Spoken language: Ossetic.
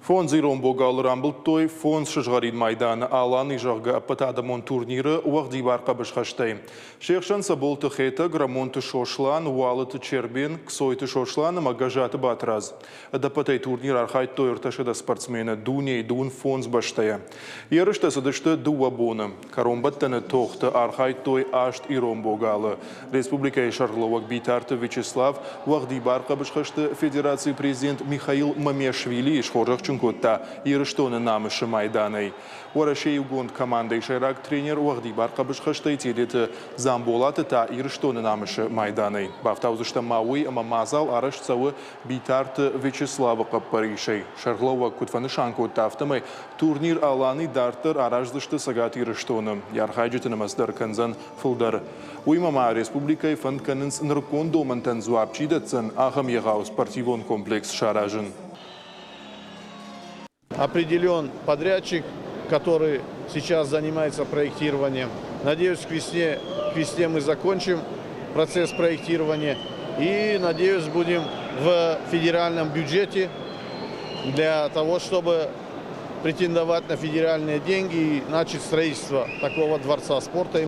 Фондз ирон богалы рамбылдтой фондз сызгъӕрин майданы Алани, зӕгъгӕ, ӕппӕтадӕмон турниры уӕгъдибар хъӕбысхӕстӕй. Се хсӕн Цӕболты Хетӕг, Рӕмонты Сослан, Уалыты Чермен, Кцойты Сослан ӕмӕ Гӕззаты Батрадз. Ӕдӕппӕтӕй турниры архайдтой 300 спортсмены дунейы 55 бӕстӕйӕ. Ерыстӕ цыдысты дыууӕ боны. Кӕронбӕттӕны тохты архайдтой аст ирон богалы. Республикӕйы сӕргълӕууӕг Битарты Вячеслав уӕгъдибар хъӕбысхӕсты федерацийы президент Михаил Мамиашвилийы схорзӕхджын кодта Ирыстоны намысы майданӕй. Уӕрӕсейы иугонд командӕйы сӕйраг тренер уӕгъдибар хъӕбысхӕстӕй Тедеты Дзамболаты та Ирыстоны намысы майданӕй. Бафтаудзыстӕм ма уый, ӕмӕ мадзал арӕзт цӕуы Битарты Вячеславы хъӕппӕрисӕй. Сӕргълӕууӕг куыд фӕнысан кодта, афтӕмӕй турнир Алани дарддӕр араздзысты Цӕгат Ирыстоны. Йӕ архайджыты нымӕц дӕр кӕндзӕн фылдӕр. Уыимӕ ма республикӕйы фӕнд кӕнынц нырыккон домӕнтӕн дзуапп чи дӕтдзӕн, ахӕм егъау спортивон комплекс саразын. Определен подрядчик, который сейчас занимается проектированием. Надеюсь, к весне мы закончим процесс проектирования и, надеюсь, будем в федеральном бюджете для того, чтобы претендовать на федеральные деньги и начать строительство такого дворца спорта.